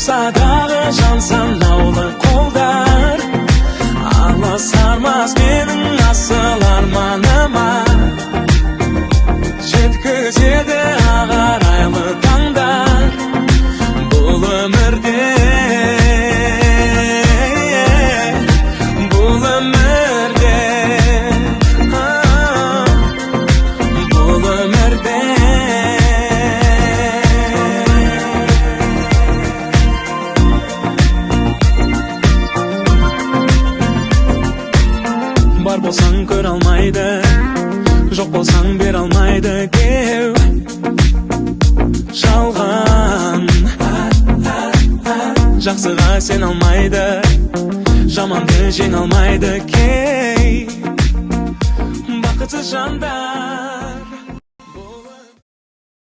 Болса дағы жан санаулы қолдар аласармас менің асыл арманыма, жеткізеді ақ арайлы таңдар бұл өмірде, бұл өмірде, а, бұл өмірде. Бар болсаң көре алмайды, жоқ болсаң бере алмайды деу жалған. Жақсыға сен алмайды, жаманды жеңе алмайды кей бақытсыз жандар.